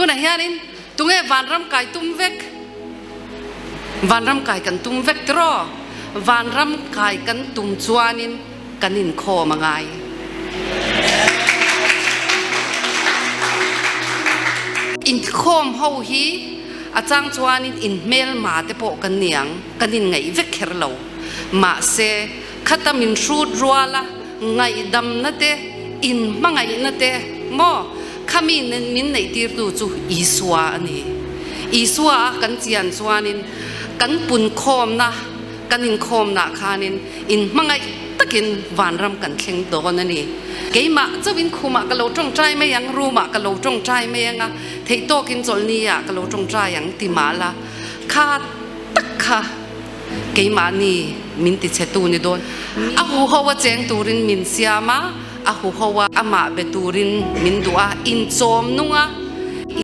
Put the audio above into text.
Tunah hianin tunge vanram kai tum vek? Vanram kai kan tum vek tiraw? Vanram kai kan tum chuanin kan inkhawm a ngai. Inkhawm ho hi a chang chuanin inhmelma te pawh kan ni ang, kan inngaih vek kher lo. Mahse, khata min hrut ruala ngaihdamna te, inhmangaihna te maw khami min neihtirtu chu Isua a ni. Isua a kan chian chuanin kan punkhawmna, kan inkhawmnah khanin inhmangaih takin vanram kan thleng dawn a ni. Keimah chauhin khumah ka lo tawngtai mai ang, room-ah ka lo tawngtai mai ang a, theihtawkin chawlhni-ah ka lo tawngtai ang ti mah la, kha tak kha keimahni min tichhetu ni dawn. A huho a cheng turin min siam a, a huho a amah be turin min duh a, inchawm nung a.